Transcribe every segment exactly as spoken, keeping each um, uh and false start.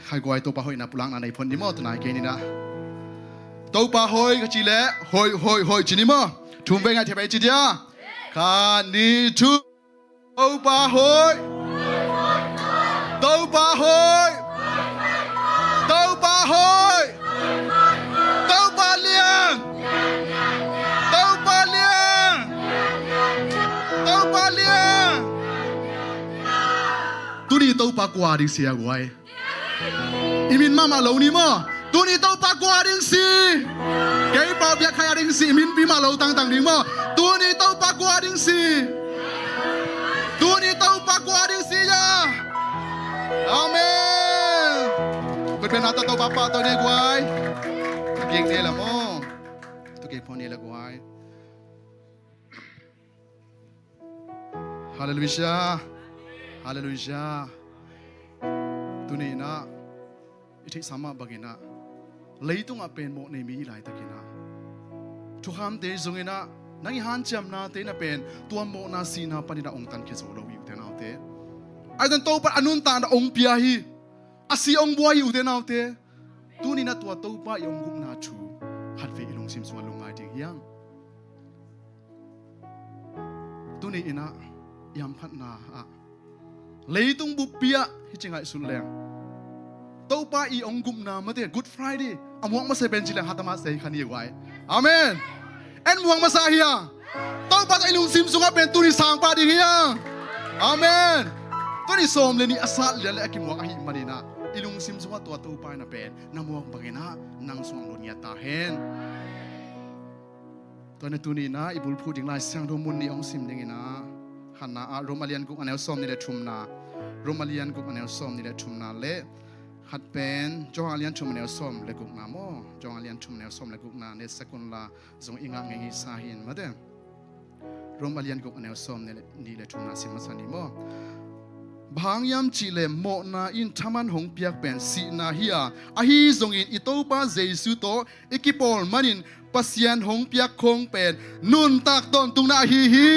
Khai guai, Topa hoihna pulakna nei phot ni maw, tunai kei ni na. Topa hoih ka ci leh hoih, hoih, hoih ci ni maw. Thum vei ngaih thei pai ci dia. Khat, nih, thum. Topa hoih. Topa hoih. Topa hoih. Topa liang. Topa liang. Topa liang. Tuni Topa kua ding si a guai? I min mahmah lo ni maw? Tuni Topa kua ding si? Kei pau biak khai a ding si, i min pi mah lo tangtang ding maw? Tuni Topa kua ding si? Tuni Topa kua ding si ya? Amen. Kut beng na ta Topa pahtawi ni guai. Ging ni la maw. Tu kei pau ni la guai. Halleluijah. Halleluijah. Tuni inah i theihsa mah banginah leitungah pen mawh nei mi i laitakinah thukhamte zong inah nang i hanciamnate inah pen tua mawhna sihna paninah ong tankhia zo lo hi, ute naute. Ahi zong Topa a nuntakna ong pia hi. A si ong buai hi, ute naute. Tuni inah tua Topa i ong gupna thu khatvei i lungsim sungah lungngai ding hiam? Tuni inah i hamphatna ah leitung buppi ah hih ci ngaihsut leng Topa i ong gupna mate Good Friday a muak masa pen ci leng hatama sei khan hi guai. Amen. En muak masa hi a Topa tawh i lungsim sungah pen tuni sang pah ding hi a. Amen. Tuni sawm le nih a sat lian le a kimuak ahih maninah i lungsim sungah tua Topa inah pen na muak banginah nang sungah lut ngiat ta hen. Tua inah tuni inah i bulphuh ding Lai Siangtho mun nih ong sim ding inah khatna ah Rom a lian guk a neu sawm nih le thumna. Rom a lian guk a neu sawm nih le thumna le khat pen Johan a lian thum a neu sawm le gukna maw? Johan a lian thum a neu sawm le gukna ne sekun la zong i ngah ngei ngei sa hi in mate. Rom a lian guk a neu sawm nih le, nih le thumna sim masa ni maw? Bang hang hiam cihleh mawhna in thaman hong piak pen sihna hi a, ahi zongin i Topa Jesu tawh i kipawl manin Pasian hong piak khong pen nuntak tawntungna ahi hi.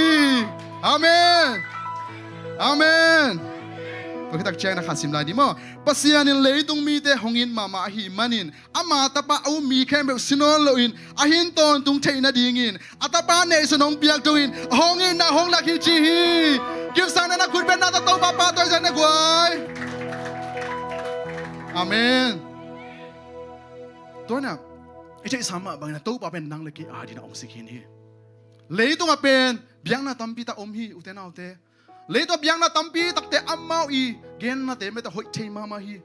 Amen. Amen. Tua khitak ciangin a khat sim lai ni maw? Pasian in leitung mite hong it mahmah ahi manin ama tapa a um mi khempeuh si nawn loin a hin tawntung theih nadingin a tapa neihsa hong piak dongin a hong itna hong lak hi ci hi. Kimsang na na khut beng na ta Topa pahtawi zia na guai. Amen. Tua inah i theihsa mah bangin a Topa pen nang le kei adingin a ong si khin hi. Leitungah pen biakna tampi tak om hi, ute naute. Leitungah biakna tampi takte amau i gennate mete hoih thei mahmah hi.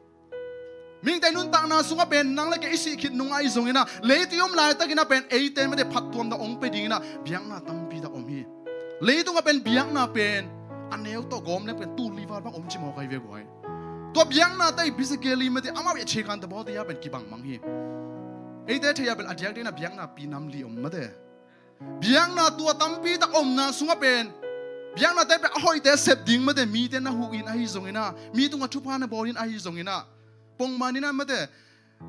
Mihingte nuntakna sungah pen nang le kei i sih khit nung ahi zonginah leitung i om laitakinah pen eite mete phattuamna ong pe dinginah biakna tampi tak om hi. Leitungah pen biakna pen a neu tawh gawm leng pen tul li val bang om ci mawk ahi ve guai. Tua biaknate i physically mete amau i a thei kan tabawte a pen kibang mang hi. Eite thei a pen a diakdiakinah biakna pi nam li om mate. Biakna tua tampi tak omna sungah pen biaknate pen a hoihte sep ding mate mite na huh in ahi zonginah, mi tungah thupha na bawl in ahi zonginah, pongman inah mate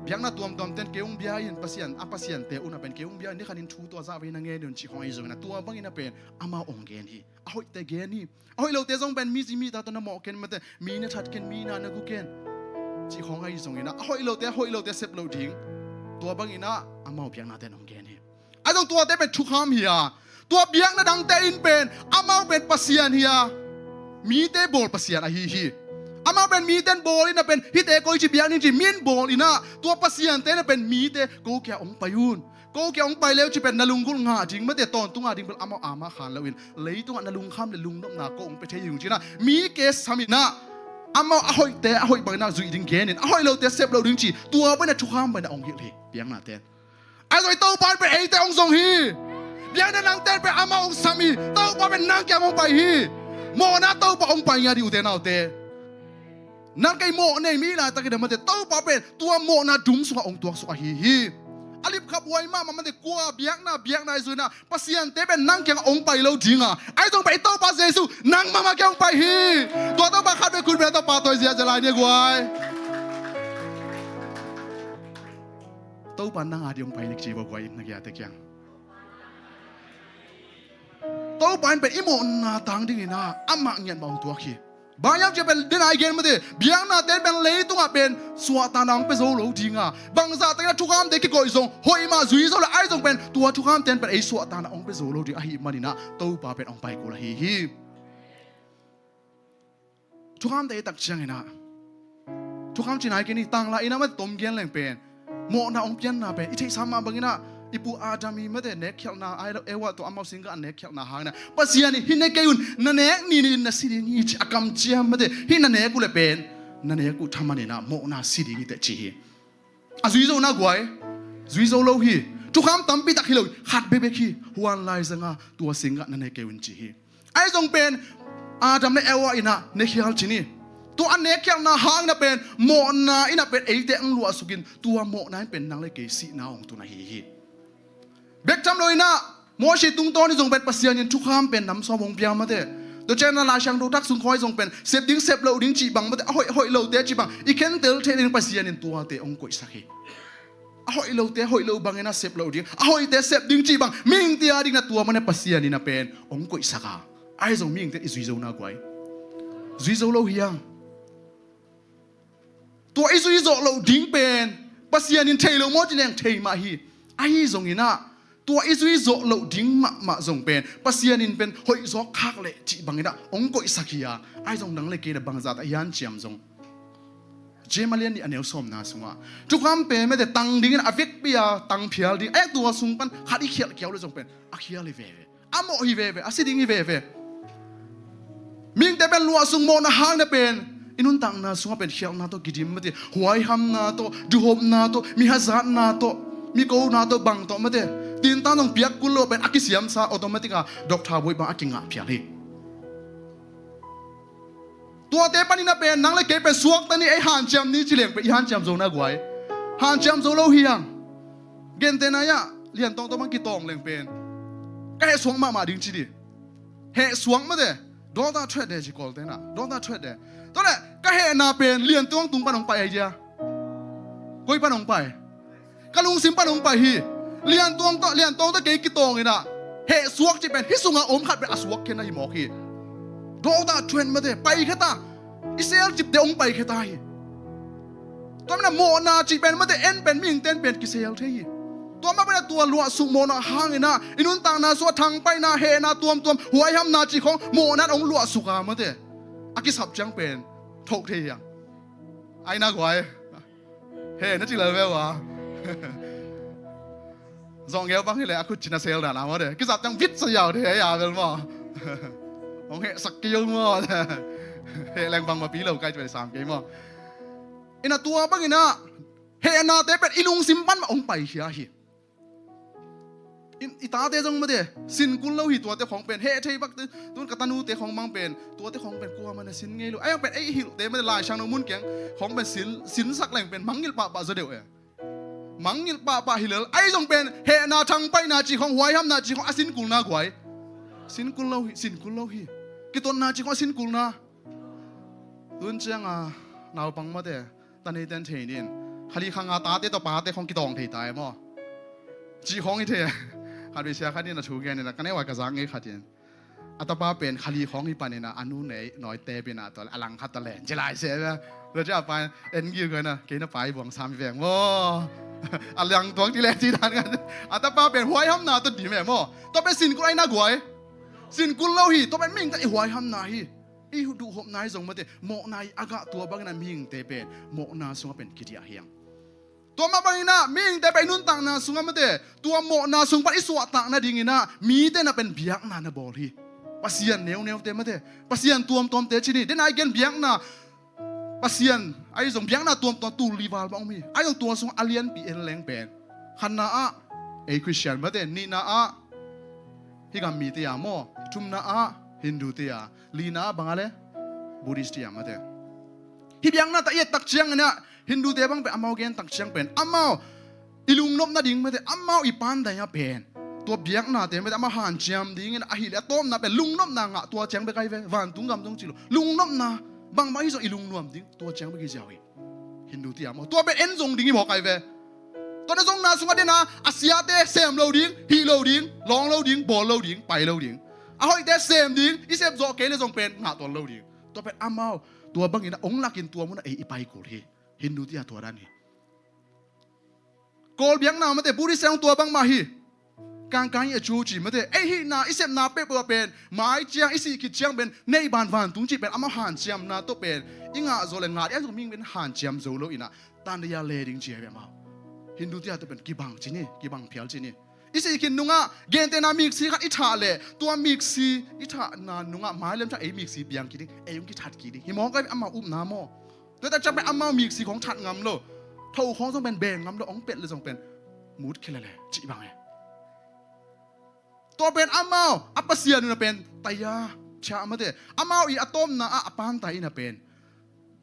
biakna tuamtuamten kei ung bia in Pasian, a pasiante unah pen kei ung bia in ni khanin thu tua zah vei na ngen un cih khong ahi zonginah tua banginah pen amau ong gen hi. A hoihte gen hi. A hoih lote zong pen mi zi mi ta tawh na mawh ken mate, mi na that ken, mi na na gu ken cih khong ahi zonginah a hoih lote, a hoih lote sep loh ding tua banginah amau biaknaten ong gen hi. A zong tuate pen thukham hi a, tua biakna dangte in pen amau pen pasian hi a, mite bawl pasian ahi hi. Amau pen miten bawl inah pen hihte koi ci biak ning ci min bawl inah tua pasiante na pen mite ko kia ong pai un. Ko kia ong pai leu ci pen na lunggulh ngah ding mate tawntung ngah ding bel amau ama khan loin leitungah na lungkham le lungnopna ko ong pe thei hi ung cinah mi ke sam inah amau a hoihte a hoih banginah zuih ding genin a hoih lote sep lo ding ci tua banginah thukham banginah ong hilh hi biaknaten. Ahi zong i Topa in pen eite ong zong hi. Biakna dangten pen amah ong sam hi. Topa pen nang kiang ong pai hi. Mawhna Topa ong pai ngiat hi ute naute. Nang kei mawh nei mi laitakin a mate Topa pen tua mawhna dum sungah ong tuaksuk ahi hi. A lipkhap huai mahmah mate kua biakna biakna ahi zong inah pasiante pen nang kiangah ong pai lo dinga ahi zong pen i Topa Jesu nang mahmah kiang ong pai hi. Tua Topa khat bek khut beng tawh pahtawi ziazia lai ni a guai. Topa nang a ding ong pai nik ci vo guai in na giate kiang. Topa in pen i mawhna tang dinginah amah ngiat mah ong tuak hi. Bang hiam cih pen, den a i gen mate, biakna ten pen leitungah pen suahtakna hong pia zo lo dinga, bangzah takin a thukhamte kikoih zong hoih mah zui zo le, ahi zong pen tua thukhamte pen ei suahtakna hong pia zo lo ding ahih maninah Topa pen hong pai kul ahi hi. Thukhamte i tak cianginah, thukham cina i ken i tangla inah mate tom gen leng pen mawhna hong pianna pen i theihsa mah banginah i pu Adam i mate nekkhialhna, ai lo Eva tawh amau singgah a nekkhialhna hanginah Pasian in hih ne kei un, na nek ni ni in na si ding hi ci a kamciam mate, hih na nek uh le pen na nek uh thaman inah mawhna si ding hi teh ci hi. A zui zo na guai, zui zo lo hi. Thukham tampi tak hi lo, khat bekbek hi, huan laizanga tua singgah na ne kei un ci hi. Ahi zong pen Adam le Eva inah nekkhial ci ni. Tua a nekkhialhna hangna pen mawhna inah pen eite ang luahsukin tua mawhna in pen nang le kei sihna hong tun ahi hi. Bek tham lo inah Moses tungtawn i zong pen Pasian in thukham pen nam sawm hong pia mate. Tua ciangin Lai Siangtho thak sung khawi zong pen sep ding sep loh ding cih bang mate, a hoih hoih lote cih bang i khentel theih ding Pasian in tuate hong koihsak hi. A hoih lote hoih lo bangin a sep loh ding, a hoihte sep ding cih bang mihingte a dingin a tua mane Pasian in a pen hong koihsak a, ahi zong mihingte i zui zo na guai, zui zo lo hiang. Tua i zui zawh loh ding pen Pasian in thei lo maw ci leng thei mah hi. Ahi zonginah tua i zui zawh loh ding mahmah zong pen Pasian in pen hoih zawk khak leh cih banginah hong koihsak hi a, ahi zong nang le kei le bangzah tah hian ciam zong. James a lian nih a neu sawmna sungah thukham pen mate tang dingin a vekpi a tang phial ding, eh tua sung pan khat i khialh kiau le zong pen a khial hi veve, a mawh hi veve, a si ding hi veve. Mihingte pen luahsuk mawhna hangna pen i nuntakna sungah pen khialhna tawh kidim mate, huaihamna tawh, duhhopna tawh, mi hazatna tawh, mi kona tawh, bang tawh mate, tintan zong piak kul lo pen a kisiamsa automatic a doctor bawi bang a kingah phial hi. Tuate panin a pen nang le kei pen suakta ni, ei hanciam ni ci leng pen i hanciam zo na guai, hanciam zo lo hiang. Gentehna ah Lian Tawng tawh bang kitawng leng pen ka heh suak mahmah ding ci di. Heh suak mate, dawta thuat de ci Kawlte'n ah, dawta thuat de. Tua le ka hehna pen Lian Tawng tung pan hong pai ai dia. Koi pan hong pai? Ka lungsim pan hong pai hi. Lian Tawng tawh, Lian Tawng tawh kei kitawng inah heh suak ci pen hih sungah om khat pen a suak khen ahi mawk hi. Dawta thuat mate, pai khe ta. I sel cipte hong pai khe ta hi. Tua mah bangin mawhna cih pen mate, en pen mihingte'n pen kisel thei hi. Tua mah bangin tua luahsuk mawhna hangin ah i nuntakna sungah thangpaihna, hehna tuamtuam, huaihamna cih khawng mawhna in hong luahsuk a mate, a kisap ciang pen thoh thei hiang. Ai na guai. Heh na ci lel ve ua. Zawngeu bang hi leh a khut cina sel dan a maw de. Kisap ciang vit sa yau de, ei a bel maw. Hong hehsak kei ung maw. Heh leng bangmah pi lo, kai ci pen sam kei maw. Inah tua bangin ah hehnate pen i lungsim pan mah hong paikhia hi. I, i tate zong mate sin kul lo hi, tuate khawng pen heh thei bak. Tun ka tanute khawng bang pen tuate khawng pen kuamah na sin ngei lo. Ai pen ei hilhte mate Lai Siangtho mun kiang khawng pen sin, sinsak leng pen mangngilh pahpah zaw deuh e. Mangngilh pahpah hi lel. Ahi zong pen hehna, thangpaihna cih khawng, huaihamna cih khawng a sin kul na guai. Sin kul lo hi, sin kul lo hi. Kitotna cih khawng a sin kul na. Tun ciang a naupang mate, ta neite'n thei nin, khali khanga tate tawh pate khawng kitawng thei ta e maw. Cih khawng hi thei. Khat vei sia khat in a thu gen inah ka neu a ka zak ngei khat in, a tapa pen khali khawng hi panin ah a nu nei nawi tep inah tua le a langkhat ta len ci lai se ve. Tua ciang a pa in en gilgil inah, kei na pa i buang sam hi veng maw. A langtuang ci le ci dan ngan. A tapa pen huaihamna tawh dim e maw. Tua pen sin kul ai na guai. Sin kul lo hi. Tua pen mihingte i huaihamna hi. I duhhopna hi zong mate, mawhna i a gah tua bangin ah mihingte pen mawhna sungah pen kidiah hiang. Tua mah bangin ah mihingte pen i nuntakna sungah mate, tua mawhna sung pan i suahtak nadingin ah mite na pen biakna na bawl hi. Pasian neuneute mate, Pasian tuamtuamte ci ni. Den a i gen biakna, Pasian ahi zong biakna tuamtuam tul li val bang om hi. Ahi zong tua sungah a lianpi en leng pen, khatna ah ei Khristian mate, nihna ah hih gam mite a maw, thumna ah Hindute a, lina ah bang a le Buddhist-te a mate. Hih biaknate i et tak ciangin ah Hindute bang pen amau gen tak ciang pen amau i lungnop nading mate, amau i pandai ah pen tua biaknate mate amau hanciam dingin, ahih leh a tawpna pen lungnopna ngah, tua ciang bek ai ve. Vantung gam zong ci lo, lungnopna bangbang hi zong i lungnuam ding, tua ciang bek hi ziau hi. Hindute a maw, tua pen en zong ding hi mawk ai ve. Tua na zong na sungah den a, a siate sem lo ding, hih lo ding, lawng lo ding, bawl lo ding, pai lo ding. A hoihte sem ding, i sep zawh kei le zong pen ngah tuan lo ding. Tua pen amau tua bangin a ong lakin tua munah ei i pai kul hi. Hindu tia tua dan hi. Kawl biakna mate Buddhist siang tua bangmah hi. Kangkang i a cu ci mate ei hihna i sepna peuhpeuh ah pen mai ciang i sih khit ciang pen neih ban vantung cih pen amau hanciamna tawh pen i ngah zo le ngah dih a zong ming pen hanciam zo lo inah tanrial le ding ci a hi amau. Hindu tia tawh pen kibang ci ni, kibang phial ci ni. I sih khin nungah gentehna miksi khat i thah leh tua miksi i thahna nungah mai lemcang ei miksi piang kik ding, ei hong kithat kik ding hi mawk a amau upna maw. Tua tak ciang pen amau miksi khong that ngam lo, tho khong zong pen beng ngam lo, hong pelh le zong pen mut khia lele cih bang e. Tua pen amau a pasian uh na pen taya ciah mate amau i a tawpna ah a pantai ina pen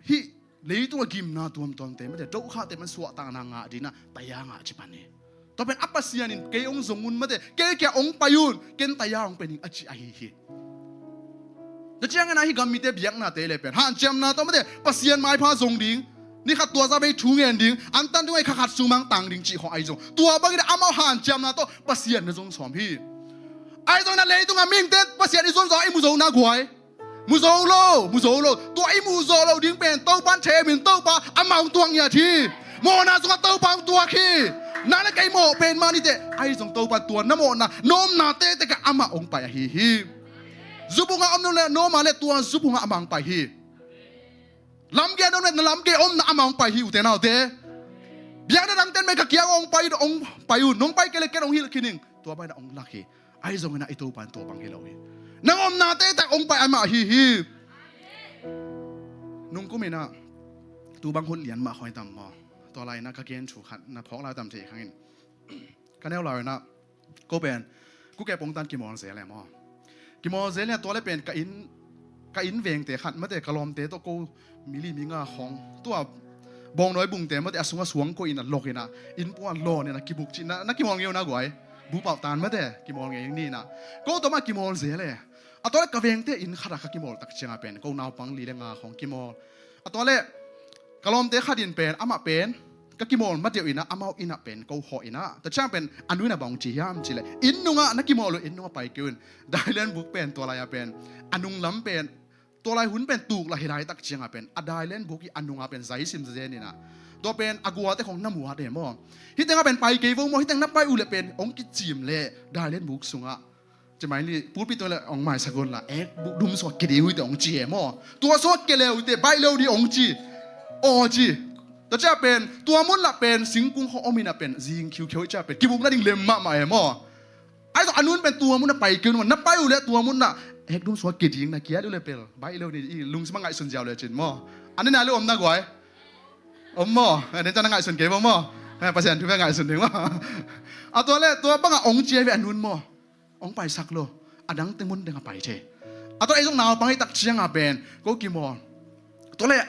hih leitung a gimna tuamtuamte mate dohkhahte man suahtakna ngah dina taya ngah ci pan hi. Tua pen a pasian in kei hong zong un mate kei kia hong pai un ken taya hong pe ning a ci ahi hi. Tua ciangin ah hih gam mite biaknate le pen hanciamna tawh mate pasian maipha zong ding, ni khat tua za bei thu ngen ding, antan tung ei kha khat sumang tang ding cih khong ahi zong tua bangin amau hanciamna tawh pasian na zong sawm hi. Ahi zong na leitung a mingte pasian i zuan zaw i mu zo na guai. Mu zo lo, mu zo lo. Tua i mu zo lo ding pen Topan themin Topa amau tuang ngiat hi. Mawhna sungah Topa hong tuak hi. Na le kei mawh pen mah nite ahi zong Topa tua na mawhna na omna tektek ah amah hong pai ahi hi. Zubungah om lo le na om a le tua zubungah amah hong pai hi. Lamgei a na om le na lamgei omna amah hong pai hi ute naute. Biakna dangten mei ka kiang hong pai, hong pai un, nong pai kei le ken hong hilh khin ing. Tua bai na hong lak hi. Ahi zongin ah i Topa in tua bang hi lo hi. Nang omna tektek hong pai amah hi hi. Nungkum inah tu bang hun lian mah khoi tam maw? Tua lai inah ka gen thu khat na phawk lai tam thei khangin ka neu lai inah ko pen ku ke pongtan kimawl zel e maw? Kimawl zel inah tua le pen ka inn ka inn vengte khat mate ka lawmte tawh ko mili minga khong tua bawngnawi bungte mate a sungah suang koih inah lok inah inn pua lawn inah kibuk cih na kimawl ngei uh na guai. Bupauh tan mate kimawl ngei ni inah ko tawmah kimawl zel e. A tua le ka vengte inn khatah ka kimawl tak ciangah pen ko naupang li le nga khong kimawl. A tua le ka lawmte khat in pen amah pen ka kimawl ma deuh inah amau innah pen ko hawh inah tua ciang pen a nu inah bang ci hiam cih le inn nungah na kimawl uh inn nungah pai kei un. Dailen buk pen tua lai-ah pen a nunglam pen tua lai hun pen tuk lah hi lai tak ciangah pen a dailen buk i a nungah pen zai sim zen inah tua pen a guate khong na muat e maw? Hih tengah pen pai kei vo maw? Hih teng na pai uh le pen hong kicim le dailen buk sungah Cimai ni pulpit tung le hong maisak un la ek dum sua ke ding uh te hong ci e maw? Tua sua ke le uh te baih lo ding hong ci. Aw ci. Tua cia pen tua mun la pen singkung kho om in a pen zing khiukheu cia pen kibuk na ding lem mahmah e maw? Ai zong a nun pen tua mun na pai keu na pai uh le tua mun na ek dum sua ke ding na kia uh le pel baih lo ding i lungsim a ngaihsun ziau le cin maw? A nena le om na guai. Om maw? A den ca na ngaihsun kei maw maw? Pasian thu ve ngaihsun ding maw? A tua le tua bangah hong cia ve a nun maw? Hong paisak lo. A dang teng mun teng a pai thei. A tua ei zong naupang i tak ciangah pen ko kimawl. Tua le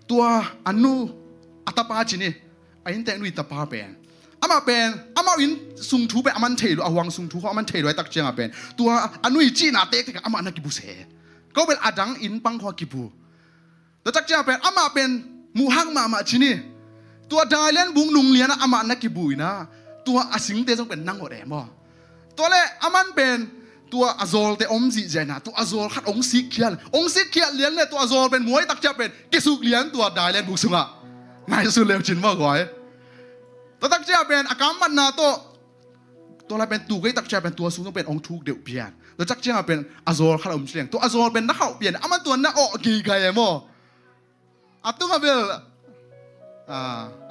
tua a nu a tapa cin hi. A inntek nu i tapa pen amah pen amau inn sung thu pen a man thei lo, a huang sung thu kho a man thei lo a i tak ciangah pen tua a nu i cihna tektek amah na kibu se. Ko bel a dang inn pang kho a kibu. Tua tak ciang pen amah pen muhak mahmah cin hi. Tua dailen bung nung lianah amah na kibu inah tua a singte zong pen na ngawt e maw? Tua le a man pen tua a zawlte om zihziah inah tua a zawl khat hong sikkhial hong sikkhial lian le tua a zawl pen muai tak ciang pen kisuk lian tua dailen bung sungah ngaihsun leu cin maw guai? Tua tak ciang pen a kammatna tawh tua lai pen tu kei tak ciang pen tua sung pen hong thuk deuh pian. Tua tak ciangah pen a zawl khat a om ci leng tua a zawl pen na khauh pian a man tua na awh geigai e maw? A tungah bel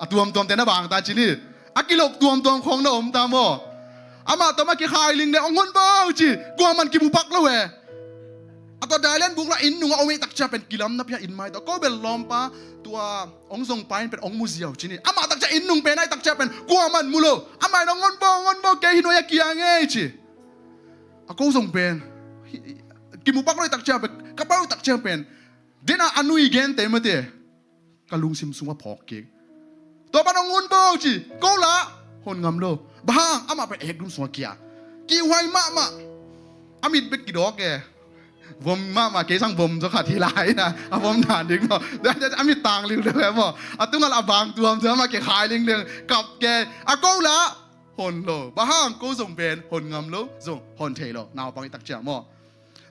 a tuamtuamte na bang ta cin hi. A kilok tuamtuam khong na om ta maw? Amah tawh ma kikhai ling le hong hun bo ci kuaman kibupak lo e. A tua dailen buk la inn nungah om ei tak ciang pen kilam na pia inn mai tawh ko bel lawmpa tua hong zong pa in pen hong mu ziau cin hi. Amah tak ciang inn nung pen ai tak ciang pen kuaman mu lo. Amah in hong hun bo hong hun bo kei hi nuai a kiang ei ci. A ko zong pen kimupak lo i tak ciang pen ka pau i tak ciang pen dena a nui gente mate ka lungsim sungah phawk kik. Tua pan hong hun bo ci ko la hon ngam lo. Bang hang amah pen ek dum sungah kia kihuai mahmah. A mit bek kidawk e. Vom mahmah kei sang vom zaw khat hi lai na a vom dan ding maw? A mit tang liu leu e maw? A tungah la a bang tuamtuam a kikhai ling leng kap ke a ko la hon lo. Bang hang ko zong pen hon ngam lo zong hon thei lo naupang i tak ciang maw?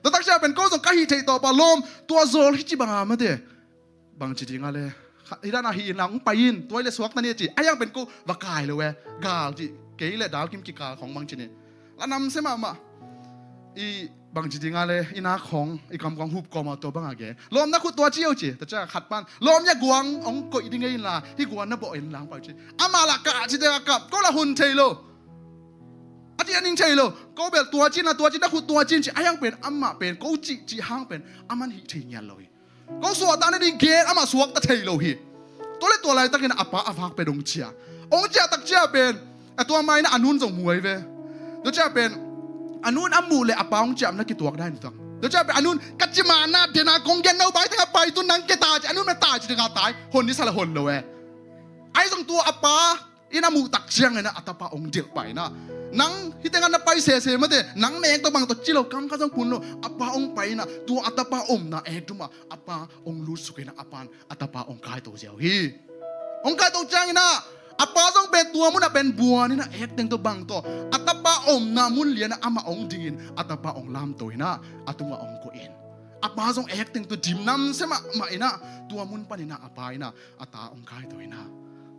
Tua takciang pen ko zong ka hih theih tawh pa lawm, tua zawl hi ci banga mate. Bangci dinga le, kha-, hi dana hih inla hong pai in, tua hi le suakta ni a ci. A hiang pen ko va kai lo e, gal ci, kei le dalkim kikal khong bangci ni. La namsia mahmah. I bangci dinga le, i nak khong, i kam khong hup kawm a tua banga gen. Lawm na khut tua ci o ci, tua ciang khat pan. Lawm ya guang, hong koih ding e inla, hih guang na bawh inla hong pai ci. Amah la kah ci te a kap, ko la hun thei lo. A ci a ning thei lo. Ko bel tua ci na, tua ci na khut tua ci ci. A hiang pen, amah pen, ko cih, cih hang pen, aman hih thei ngiat lo hi. Ko suahtakna ding gen amah suakta thei lo hi. Tua le tua laitakin a pa a vak pen hong ciah. Hong ciah takciang pen, a tua mai na a nun zong muai ve. Tua ciang pen, a nun a muh le a pa hong ciah na kituak dai ni tuak. Tua ciang pen, a nun ka ci mahna dena kong gen no bai teng a pai tu nang ke ta ci, a nun me ta ci ding a tai. Hon ni sa le hon lo e. Ai zong tua a pa, in a muh takciang ina a tapa hong delh pai na. Nang hih tengah na pai sese mate, nang nek tawh bang tawh ci lo, kam khat zong pun lo, a pa hong pai ina, tua a tapa omna ek duma, a pa hong lutsuk ina, a pan a tapa hong kaito ziau hi. Hong kaito ciang ina, a pa zong pen tua munah pen buan ina, ek teng tawh bang tawh, a tapa omna mun liana amah hong dingin, a tapa hong lamto ina, a tungah hong koh in. A pa zong ek teng tawh dim namsia mahmah ina, tua mun pan ina, a pa ina, a ta hong kaito ina,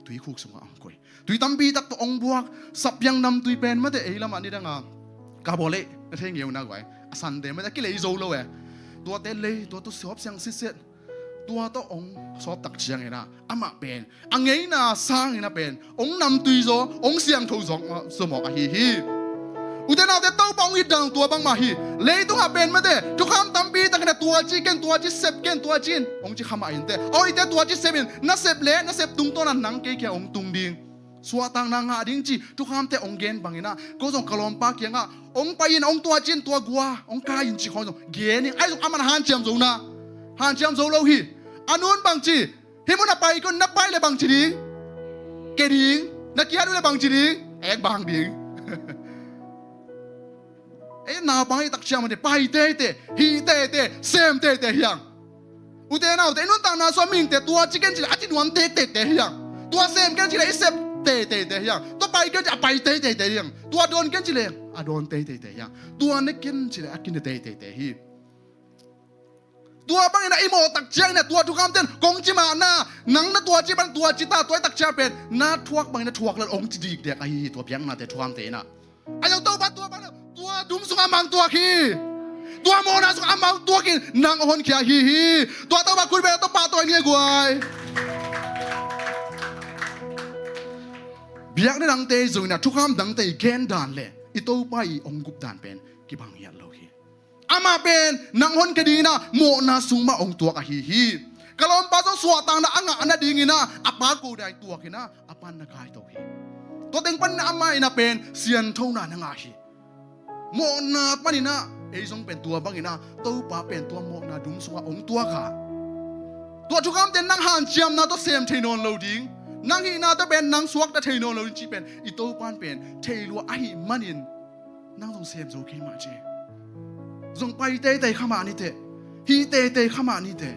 tuikhuk sungah hong koih. Tui tampi tak tawh hong buak, Sapiang namtui pen mate ei lamah nidanga. Ka bawl ei, na thei ngeu na guai. A sante mate a kilei zo lo e. Tuate lei, tua tawh sawp siang sitset. Tua tawh hong sawp takciang ina. Amah pen. A ngeina sang ina pen. Hong namtui zaw, hong siangtho zaw, zaw mawk ahi hi. Ute naute Topa hong it dan tua bangmah hi. Leitungah pen mate. Thukham tampi tak ina tua ci ken, tua ci sep ken, tua ci in. Hong ci kha mah in te. Aw ite tua ci sep in. Na sep le, na sep tungtawn a nang kei kia hong tung ding. Suahtakna ngah ding ci, thukhamte hong gen bang ina, ko zong ka lawmpa kiangah, hong pai in, hong tua ci in, tua gua, hong kai in ci khawng zong, gen in, ai zong aman hanciam zo na, hanciam zo lo hi, a nun bang ci, hih mun a pai ko, na pai le bang ci ding, ke ding, na kiat uh le bang ci ding, ek bang ding. Ei naupang i takciang mate, pai teitei, hih teitei, sem teitei hiang. Ute naute, i nuntakna sua mihingte tua ci ken cile, a ci nuam teiteite hiang. Tua sem ken cile, i sep teiteite hiang. Tua pai ken cile, a pai teiteite hiang. Tua dawn ken cile, a dawn teiteite hiang. Tua ne ken cile, a kine teiteite hi. Tua bangin a i mawh takciang ina tua thukhamten kong ci mahna, nang na tua ci bang tua ci ta, tua i takciang pen na thuak bangin na thuak lel hong ci dikdek ahi hi, tua biaknate thukhamte ina. A zong Topa tua bang tua dum sungah amau tuak hi. Tua mawhna sungah amau tuakin nang a honkhia hi hi. Tua Topa kut bek Topa tua ni a guai. Biakna dangte zong ina thukham dangte i gen dan le i Topa i hong gup dan pen kibang hiat lo hi. Amah pen nang honkhia dingina mawhna sung mah hong tuak ahi hi. Ka lawmpa zong suahtakna a ngah nadingina a pa ko dai tuakina a pan na kaito hi. Tua teng pan amah ina pen sianthona na ngah hi. Mawhna panina ei zong pen tua bangina Topa pen tua mawhna dum sungah hong tuak a. Tua thukhamte nang hanciamna tawh sem thei nawn lo ding. Nang hihna tawh pen nang suakta thei nawn lo ding cih pen i Topan pen thei lua ahih manin nang zong sem zo kei mah ci. Zong pai teitei kha mah ni teh. Hih teitei kha mah ni teh.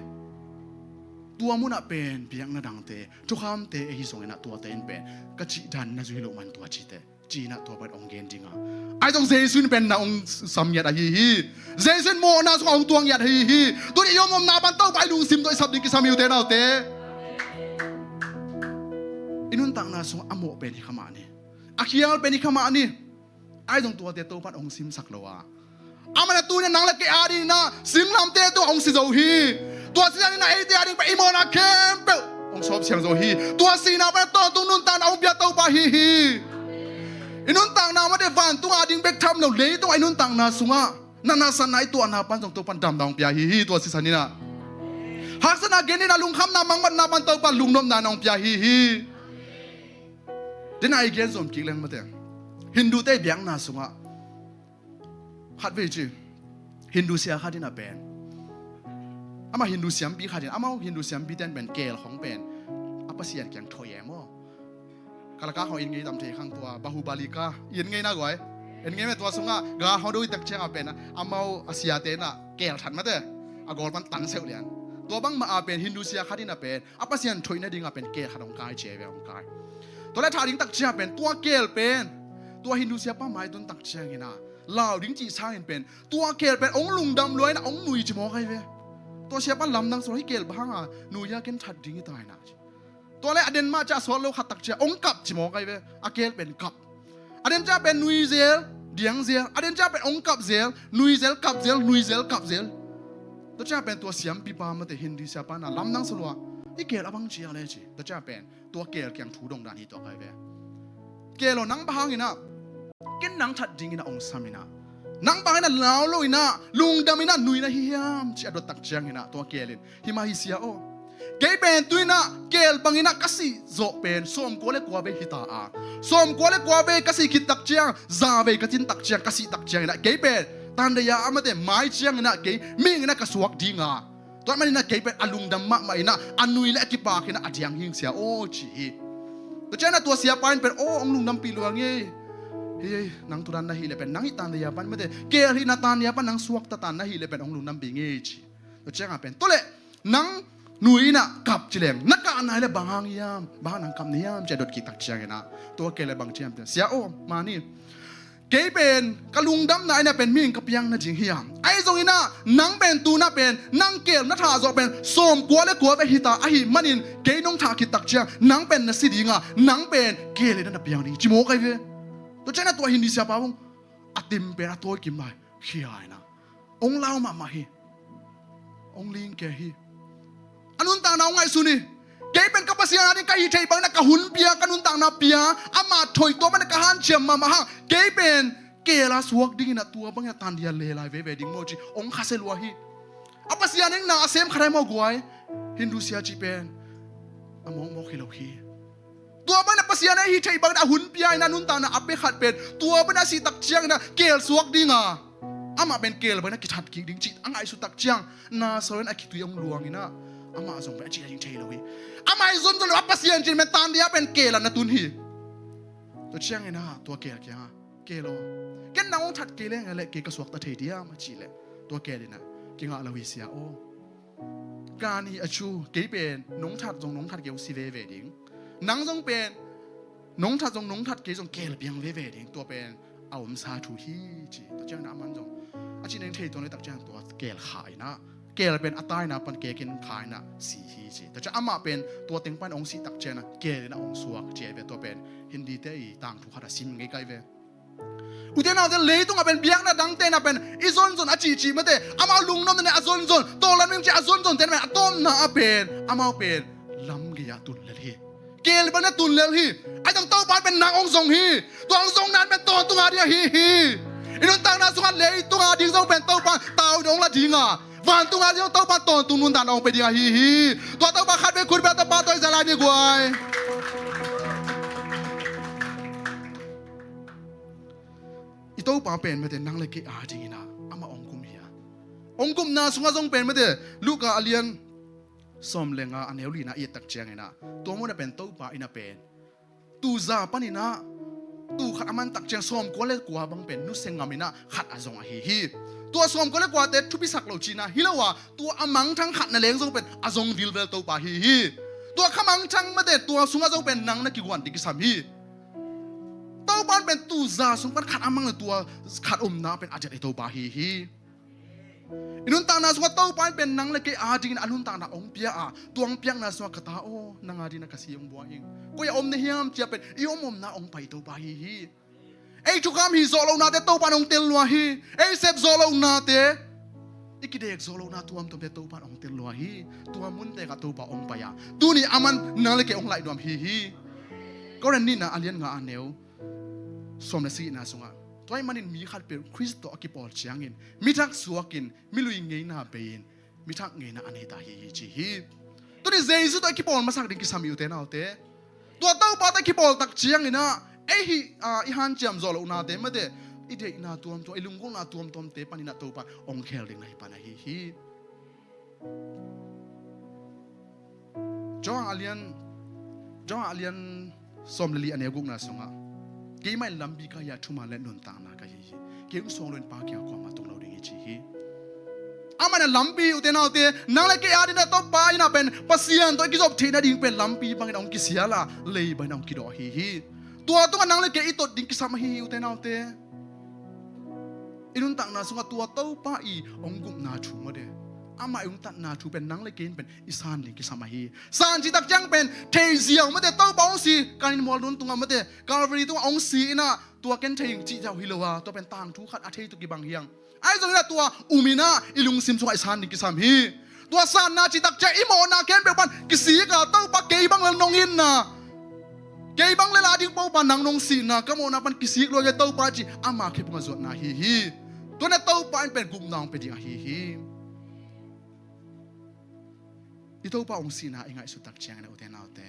Tua munah pen biakna dangte, thukhamte ei zong inah tuate in pen ka cih dan na zui loh man tua ci teh. Ci inah tua pen hong gen ding a. Ai zong Jesu in pen na hong sam ngiat ahi hi. Jesu in mawhna sungah hong tuang ngiat ahi hi. Tuni i om omna pan Topa i lungsim tawh i sap ding kisam hi ute naute. I nuntakna sungah a mawh pen hi kha mah ni. A khial pen hi kha mah ni. Ai zong tuate Topan hong simsak lo a. Amah na tuni nang le kei ading inah singlamteh tungah hong si zo hi. Tua sihna inah eite ading pen i mawhna khempeuh hong sawp siang zo hi. Tua sihna pen tawntung nuntakna hong pia Topa hi hi. I nuntakna mate vantung ading bek tham lo leitungah i nuntakna sungah na nasatna i tuahna pan zong Topan damna hong pia hi hi. Tua sisan inah haksatna gen inah lungkhamna mangbatna pan Topan lungnopna na hong pia hi hi. Dena i gen zom kik leng mate. Hindute i biakna sungah khatvei ci. Hindu sia khat inah pen. Amah Hindu siampi khat in, amau Hindu siampi ten pen keel khong pen a pasian kiang thoih e maw. Kalaka khong in ngei tam thei khang tua Bahubali ka in ngei na guai. In ngei me tua sungah ga khong do i tak ciangah pen amau a siate inah keel that mate. A gawl pan tan seuh lian. Tua bangmah a pen Hindu sia khat inah pen a pasian thoih nadingah pen keel khat hong kai cia ve hong kai. Tua le thah ding tak ciang pen tua keel pen tua Hindu siapa mai tun tak ciang inah lau ding cih sangin pen, tua keel pen hong lungdam lua inah hong nui ci mawk ahi ve. Tua siapa in lamdang sawt lo, hih keel bang hanga nui a ken that ding hi ta inah ci. Tua le a den mah ciah sawt lo khat tak ciah hong kap ci mawk ahi ve. A keel pen kap. A den ciah pen nui zel, diang zel. A den ciah pen hong kap zel, nui zel, kap zel, nui zel, kap zel. Tua ciah pen tua siampipa mate Hindi siapa inah lamdang sawt lo a, hih keel a bang ci a le ci. Tua ciah pen tua keel kiang thu dong dan hi tua kai ve. Keel aw, nang bang hang inah ken nang that ding inah hong sam inah, nang bang inah lau lo inah lungdam inah nui na hi hiam ci a dot tak ciang inah tua keel in, hi mah hi sia aw. Kei pen tu inah keel bang inah ka sih zawh pen sawmkua le kua vei hi ta a, sawmkua le kua vei ka sih khit tak ciang, za vei ka cin tak ciang, ka sih tak ciang inah kei pen tandeih a mate mai ciang inah kei mihing inah ka suak ding a, tua ahih manin ah kei pen a lungdam mahmah in ah, a nui le a kipak in ah a diang hing sia aw ci hi. Tua ciangin ah tua siapa in pen aw hong lungdampih lua ing ei. Hei, nang tua dan na hih leh pen nang hih tandaia pan mate, keel hihna tandaia pan nang suakta tan na hih leh pen hong lungdampih ing ei ci. Tua ciangah pen tua leh nang nui in ah kap ci leng na kah nai leh bang hang hiam, bang hang nang kap na hiam ci a dot kik tak ciangin ah tua keel leh bang ci hiam pen sia aw mani, kei pen ka lungdamna in ah pen mihing ka piang nading hiam? Ahi zongin ah nang pen tu in ah pen nang keel na thah zawh pen sawmkua le kua vei hi ta ahih manin kei nong thah khit tak ciang nang pen na si ding a, nang pen keel in ah na piang ding ci mawk ahi ve. Tua ciangin ah tua Hindi siapa bang a tim pen a tawi kim lai khia in ah hong lau mahmah hi. Hong ling kei hi. A nuntakna hong ngaihsun hi. Kei pen ka Pasian ading ka hih theih bangin ah ka hun pia, ka nuntakna pia, amah thoih tua bangin ah ka hanciam mahmah hang kei pen keel a suak dingin ah tua bangin ah tandaia le lai veve ding maw ci hong khasia lua hi. A Pasian in na a sem khat ahi maw guai? Hindu sia cih pen a mawkmawk hi lo hi. Tua bangin ah Pasian a hih theih bangin a hun pia in ah nuntakna a pia khat pen tua bangin a sih tak ciangin ah keel suak ding a, amah pen keel bangin a kithat kik ding cih a ngaihsut tak ciang na sawin a khitui hong luang in ah amah zong pen a cih a ding thei lo hi. Amah i zonzon lo a Pasian cih pen tandaia pen keel a na tun hi. Tua ciangin ah tua keel kiangah keel aw, ken nang hong that kei leng a leh kei ka suakta thei diam a cih leh tua keel in ah kingah lo hi sia aw. Kan hi a cu, kei pen nong that zong nong that kei hong si veve ding. Nang zong pen nong that zong nong that kei zong keel piang veve ding. Tua pen a omsa thu hi ci. Tua ciangin ah aman zong a cih neng thei tuan le tak ciang tua keel kha in ah, keel pen a taina pan keel kin kha in ah si hi ci. Tua ciang amah pen tua teng pan hong sih tak ciangin ah keel in ah hong suak ci ahi ve. Tua pen Hindi te i tangthu khat a sim ngei kai ve. Ute naute, leitungah pen biakna dangte na pen i zonzon a cihcih mate, amau lungnomte na a zonzon, tawlan ming ci a zonzonte na pen a tawpna a pen amau pen lam gei-ah tun lel hi. Keel bangin a tun lel hi. Ahi zong Topa pen nang hong zong hi. Tua hong zongna pen tawntung a ding ahi hi. I nuntakna sungah leitung a ding zong pen Topa tau dong la ding a, vantung a ding zong Topa tawntung nuntakna hong pe ding ahi hi. Tua Topa khat vei khut beng, Topa tawh i za lai ni guai. I Topa pen mate nang le kei a dingin ah amah hong kum hi a, hong kumna sungah zong pen mate Luka a lian sawm le nga a neu lina i et tak ciangin ah tua munah pen Topa in ah pen tuu za panin ah tuu khat a man tak ciang sawmkua le kua bang pen nusia ngam in ah khat a zong ahi hi. Tua sawmkua le kuate thupi sak lo cihna hi lo a, tua a mangthang khat na leng zong pen a zong vilvel Topa hi hi. Tua kha mangthang mate tua sungah zong pen nang na kiguan ding kisam hi. Topa in pen tuu za sung pan khat a mang le tua khat omna pen a diat hi Topa hi hi. I nuntakna sungah Topa in pen nang le kei a dingin a nuntakna hong pia a, tua hong piakna sungah ka ta aw, nang a dingin ah ka si hong buai ing. Koi a om na hiam ci a pen i om omna hong pai Topa hi hi. Ei thukham hih zawh lohnate Topa in hong tel lua hi. Ei sep zawh lohnate, i kidek zawh lohna tuamtuamte Topa in hong tel lua hi. Tua munte kah Topa hong pai a, tuni aman nang le kei hong laih nuam hi hi. Korin nihna a lian nga a neu sawm le sagihna sungah tua ahih manin mi khatpeuh Khrist tawh a kipawl ciangin mi thak suakin, mi lui ngeina bei-in mi thak ngeina a nei ta hi hi ci hi. Tuni Jesu tawh i kipawl masak ding kisam hi ute naute. Tua Topa tawh i kipawl tak ciangin ah ei hih, ah, i hanciam zawh lohnate mate, i deihna tuamtuam, i lunggulhna tuamtuamte panin ah Topa in hong khel ding na hi pan ahi hi. Johan a lian, Johan a lian sawm le li a neu gukna sungah keimah in lampi ka hi a, thuman le nuntakna ka hi hi. Kei hong suang loin Pa kiangah kuamah tung lo ding hi ci hi. Amah in ah lampi ute naute, nang le kei a dingin ah Topa in ah pen Pasian tawh i kizop theih nading pen lampi bangin ah hong kisial a, lei bangin ah hong kidawh ahi hi. Tua tungah nang le kei i tot ding kisam ahi hi ute naute. I nuntakna sungah tua Topa i hong gupna thu mate, amah i hong tatna thu pen nang le kei in pen i san ding kisam ahi. San cih tak ciang pen thei ziau mate, Topa hong si, kan in mual dun tungah mate, Calvary tungah hong si in ah, tua ken thei ing cih ziau hi lo a, tua pen tangthu khat a thei tuk kibang hi hang. Ahi zongin ah tua um in ah i lungsim sungah i san ding kisam hi. Tua sanna cih tak ciang i mawhna khempeuh pan kisik a, Topa kei bang le nong itna, kei bang le la ding Topa nang nong sihna, ka mawhna pan kisik lua kei Topa cih ama khe pungah zuatna hi hi. Tua in ah Topa in pen gupna hong pia ding ahi hi. I Topa hong sihna i ngaihsut tak ciangin ah ute naute,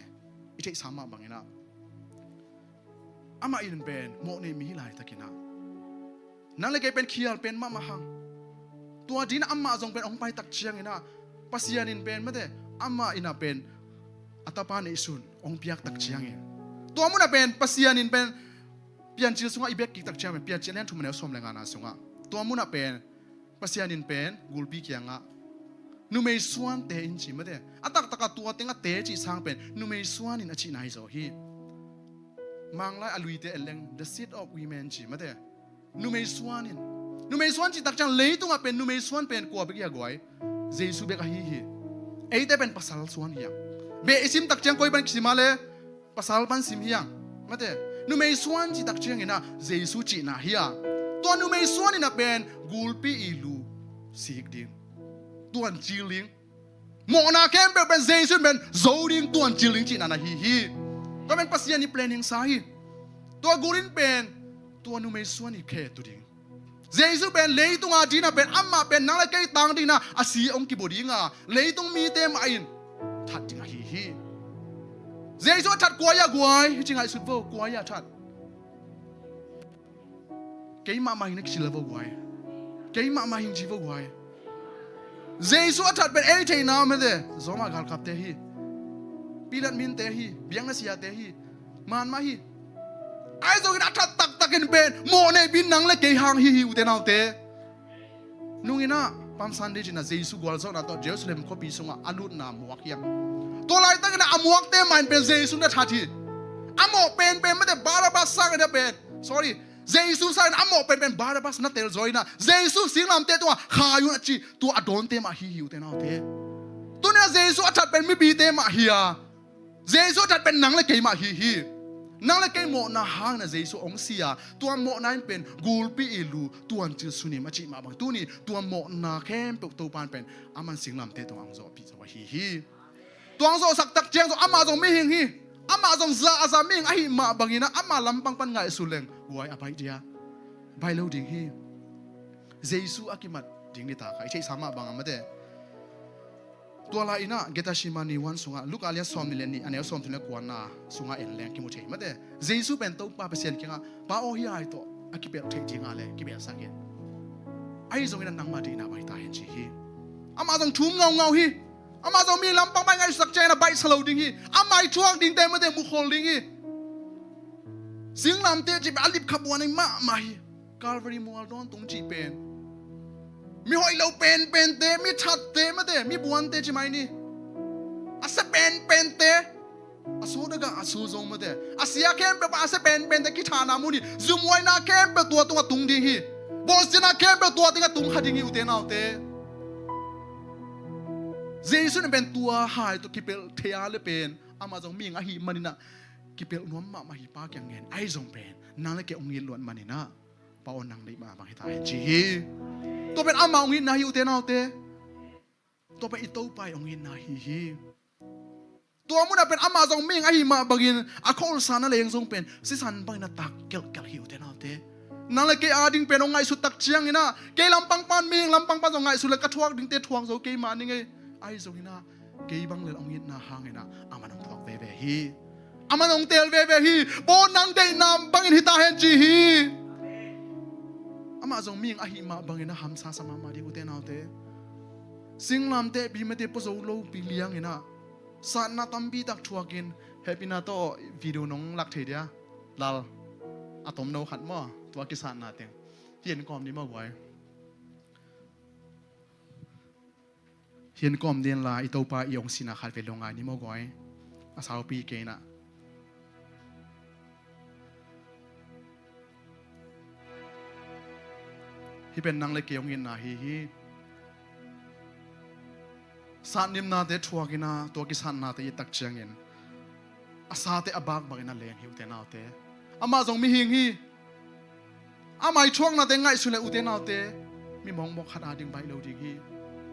i theihsa mah bangin ah amah in pen mawh nei mi hi laitakin ah nang le kei pen khial pen mahmah hang. Tua dingin ah amah zong pen hong pai tak ciangin ah Pasian in pen mate, amah in ah pen a tapa neihsun hong piak tak ciangin, tua munah pen Pasian in pen Piancil sungah i bek kik tak ciang pen, Piancil lian thum a neu sawm le ngana sungah, tua munah pen Pasian in pen gulpi kiangah numei suante in ci mate, a taktakah tua teng a te cih sang pen numei suan in a cihna hi zaw hi. Manglai a luite en leng, the seed of women ci mate, numei suan in. Numei suan cih tak ciang leitungah pen numei suan pen kua bek hi a guai? Jesu bek ahi hi. Eite pen pasal suan hi a. Beh i sim tak ciang koi pan kisim a le, pasal pan sim hi hang. Mate, numei suan cih tak ciangin ah Jesu cihna hi a. Tua numei suan in ah pen gulpi i lu sik ding, tuancil ding, mawhna khempeuh pen Jesu in pen zo ding, tuancil ding cihna na hi hi. Tua pen Pasian i planning sa hi. Tua gul in pen tua numei suan i khe tu ding. Jesu pen leitung a ding in ah pen amah pen nang le kei tang ding in ah a si hong kibua ding a, leitung mite mah in that ding ahi hi. Jesu a that kua hi a guai? Hi ci ngaihsut vo, kua hi a that? Kei mahmah hing na kici lo vo guai. Kei mahmah hing ci vo guai. Jesu a that pen ei theihna mate, Roma galkapte hi, Pilat minte hi, biakna siate hi, man mah hi. Ahi zongin a that taktakin pen mawh nei pi nang le kei hang hi hi ute naute. Nung in ah Palm Sunday ci-in ah Jesu gualzawhna tawh Jerusalem khuapi sungah a lutna muak hi a. Tua laitakin ah a muakte mah in pen Jesu na that hi. A mawh penpen mate Barabbas sangin ah pen, sorry, Jesu sangin a mawh penpen Barabbas na telzaw in ah Jesu singlamteh tungah khai un a ci, tua a dawnte mah hi hi ute naute. Tuni-in ah Jesu a that pen mipite mah hi a, Jesu a that pen nang le kei mah hi hi. Nang le kei mawhna hangin ah Jesu hong si a, tua mawhna in pen gulpi i lu, tuancil sunim a cih mah bang, tuni tua mawhna khempeuh Topa in pen aman singlamteh tungah hong zawhpih zo ahi hi. Tua hong zawhsak tak ciang zong amah zong mihing hi. Amah zong za a za mihing ahih mah bangin ah ama lampang pan ngaihsun leng guai a baih dia, baih lo ding hi. Jesu a kimat ding ni ta kha, i theihsa mah bang a mate. Tua lai in ah Gethsemane huan sungah, Luka lian sawmnih le nih a neu sawmthum le kuana sungah en leng kimu thei mate. Jesu pen Topa Pasian kiangah, Pa aw, hih hai tawh a kipelh theih dinga le kipelhsak in. Ahi zongin ah nangmah deihna bang hi ta hen ci hi. Amah zong thum ngaungau hi. Amah zong mi lampang bai ngaihsak ciangin a baihsa lo ding hi. Amah i thuak dingte mate mukhol ding hi. Singlamteh cih pen a lipkhap buan ahi mahmah hi. Calvary mual dawn tung cih pen mi hoih lo penpente, mi thatte mate, mi buante ci mai ni. A sia penpente, a sawt a gah a sawt zo mate, a sia khempeuh pan a sia penpente kithahna mun hi. Zumhuaina khempeuh tua tungah tung ding hi. Bawlsiatna khempeuh tua tungah tung kha ding hi ute naute. Jesu in pen tua hai tawh kipelh thei a le pen amah zong mihing ahih manin ah kipelh nuam mahmah hi. Pa kiang ngen, ahi zong pen nang le kei hong it luat manin ah, Pa aw, nang deih mah bang hi ta hen ci hi. Tua pen amah hong itna hi ute naute. Tua pen i Topa i hong itna hi hi. Tua munah pen amah zong mihing ahih mah bangin a kholsa na leng zong pen sisan bangin a tak kelhkelh hi ute naute. Nang le kei ading pen hong ngaihsut tak ciangin ah, kei lampang pan, mihing lampang pan zong ngaihsut le ka thuak dingte thuak zo kei mah ning ei. Ahi zongin ah kei bang le hong itna hangin ah aman hong thuak veve hi. Aman hong teel veve hi. Baw, nang deihna bangin hi ta hen ci hi. Amah zong mihing ahih mah bangin a hamsa sa mahmah ding ute naute. Singlamteh pi mate pua zo lopi liangin ah satna tampi tak thuakin, hehpihna tawh video nong lak thei dia? Lal, a tomno khat maw, tua kisatna teng. Hih en kawm ni maw guai. Hih en kawm ding la, i Topa i hong sihna khat vei lo ngai ni maw guai. A saupi kei na. Hih pen nang le kei hong itna ahi hi. Satnimnate thuakin ah tua kisatnate i et tak ciangin a sate a bakbakin a leng hi, ute naute. Amah zong mihing hi. Ama i thuaknate ngaihsun le, ute naute, mi mawkmawk khat a ding baih lo ding hi.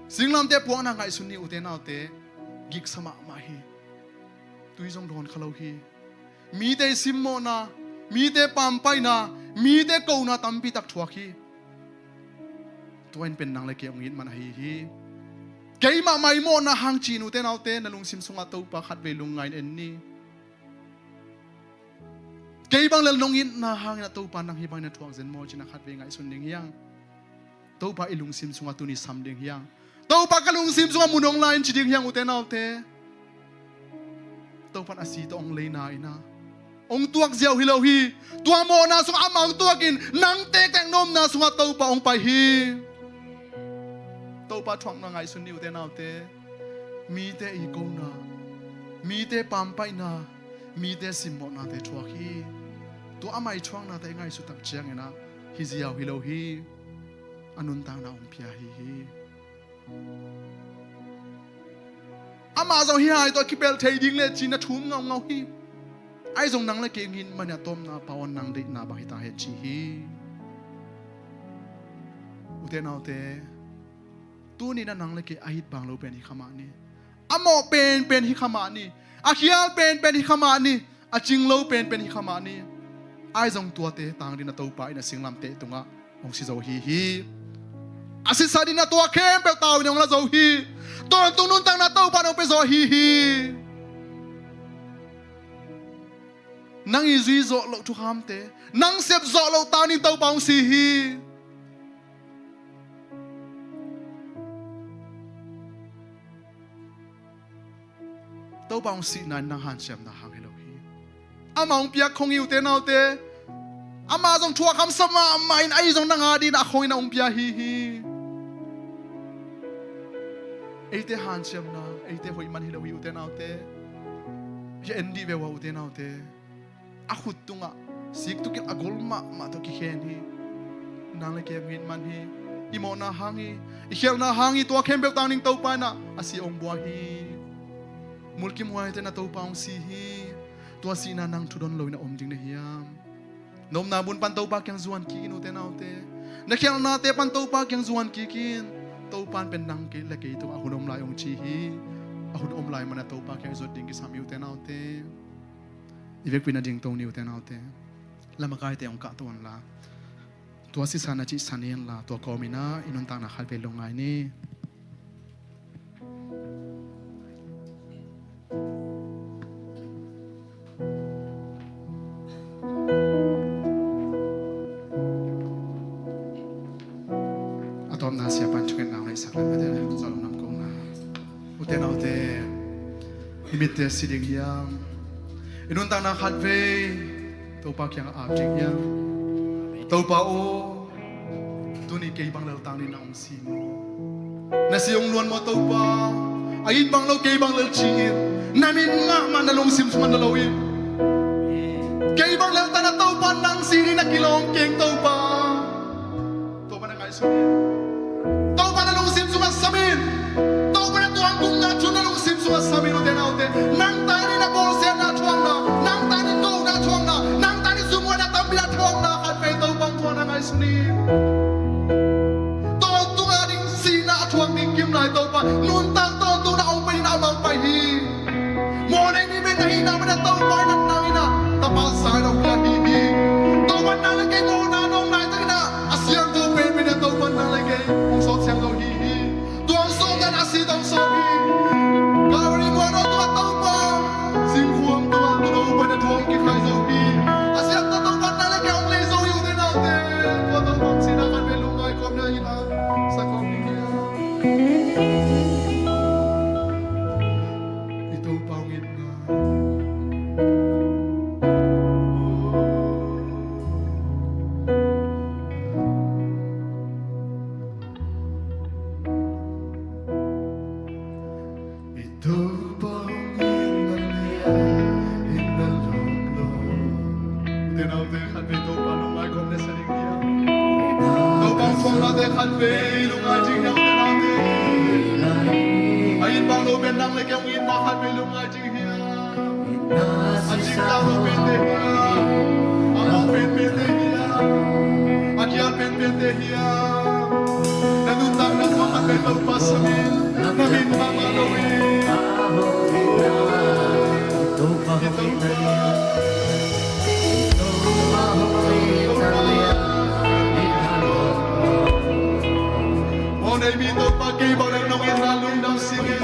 Singlamteh puakna ngaihsun ni, ute naute, giksa mahmah hi. Tui zong dawn kha lo hi. Mite i simmawhna, mite pampaihna, mite kohna tampi tak thuak hi. Tua in pen nang le kei hong it man ahi hi. Keimah mah i mawhna hang ci-in, ute naute, na lungsim sungah Topa khatvei lungngai-in en ni. Kei bang lel nong itna hangin ah Topa nang hih bangin a thuak zen maw ci-in ah khatvei ngaihsun ding hi hang. Topa i lungsim sungah tuni sam ding hi hang. Topa ka lungsim sungah mun hong la in ci ding hi hang, ute naute. Topa in a si tawh hong leina in ah hong tuak ziau hi lo hi. Tua mawhna sungah amah hong tuakin nang tektek na omna sungah Topa hong pai hi. Topa thuakna ngaihsun ni, ute naute. Mite i kohna, mite pampaihna, mite simmawhnate thuak hi. Tua ama i thuaknate i ngaihsut tak ciangin ah hi ziau hi lo hi. A nuntakna hong pia ahi hi. Amah zong hih hai tawh a kipelh thei ding le ci-in a thum ngaungau hi. Ahi zong nang le kei hong it manin a tawpna, Pa aw, nang deihna bang hi ta hen ci hi. Ute naute, tuni-in ah nang le kei a it bang lo pen hi kha mah ni. A mawh penpen hi kha mah ni. A khial penpen hi kha mah ni. A cing lo penpen hi kha mah ni. Ahi zong tuate tang dingin ah Topa in a singlamteh tungah hong si zo ahi hi. A sisa dingin ah tua khempeuh tau in hong la zo hi. Tawntung nuntakna Topa in hong pia zo ahi hi. Nang i zui zawh loh thukhamte, nang sep zawh loh tang dingin Topa hong si hi. Topa hong sihna in nang hanciamna hang hi lo hi. Amah hong piak khong hi, ute naute. Amah zong thuak hamsa mahmah in, ahi zong nang a dingin a khong in a hong pia ahi hi. Eite hanciamna, eite hoih man hi lo hi, ute naute. Hih en dih ve ua, ute naute. A khut tungah sik tukin a gol mahmah tawh kikhen hi. Nang le kei hong it man hi. I mawhna hang hi. I khialhna hang hi. Tua khempeuh tang ding Topa in ah a si hong buak hi. Mulkimhuaite in ah Topa hong si hi. Tua sihna nang thudon lo in a om ding na hiam? Na omna mun pan Topa kiang zuan kik in, ute naute. Na khialhnate pan Topa kiang zuan kik in. Topa in pen nang kei le kei tungah a hun om lai hong ci hi. A hun om lai manin ah Topa kiang i zuat ding kisam hi, ute naute. I vekpi-in a dingto ni, ute naute. Lamakaite hong kahto unla, tua sisa na cihsan inla, tua kawmin ah i nuntakna khatvei lungngai ni. A tawpna Siapa in thungetna hong neihsak leh, mate, zawh lo nam kong na. Ute naute, i mitte a si ding hiam? I nuntakna khatvei Topa kiangah ap ding hiam? Topa aw, tuni kei bang lel tang dingin na hong si maw? Na si hong luan maw Topa? A it bang lo, kei bang lel ci-in na min mahmah na lungsim sungah na lo in. Kei bang lel tang dingin Topa nang si dingin na kilawm keng Topa. Topa na ngaihsun in. Topa na lungsim sungah sam in. Topa na tuang kumna thu na lungsim sungah sam in, ute naute. Nang ta dingin na bawlsiatna thuakna, nang ta dingin kohna thuakna, nang ta dingin zumhuaina tampi na thuakna khatvei Topa hong thuak na ngaihsun in. Tawntung a ding sihna a thuak ding kim lai Topa, nuntak tawntungna hong pai in a mang pai hi. Mawhnei mi pen na hihna manin ah Topa in ah nang in ah tapa sang in ah hong pia hi hi. Topa nang le kei mawhna nawng nai takin ah a siangtho penpen in ah Topa nang le kei hong sawt siangtho hi hi. Tua hong sawt dan a si tawh hong sawt hi. Calvary mual tungah Topa, singkhuam tungah Topa in ah thu hong kikhai zo hi. A siangtho Topa nang le kei hong lei zo hi, ute naute. Tua Topa hong sihna khatvei lungngai kawm na hi na. Sa kawm ding hi a. I Topa hong itna. I Topa hong itna lian in na lawm lo. Ute naute, khatvei Topa lungngai kawm na sa ding hi a. Topa hong thuak Mate khatvei lungngai ding hiam, te naute? A inn bang lo pen nang le kei hong itna khatvei lungngai ding hiam? A cingtang lo pente hiam? A mawh penpente hiam? A kial penpente hiam? Na nuntakna mah khatvei Topa sam in, na min mahmah lo in. Topa, Topa, Topa, mawh nei mi Topa, kei bang le nong itna lungdam sing in.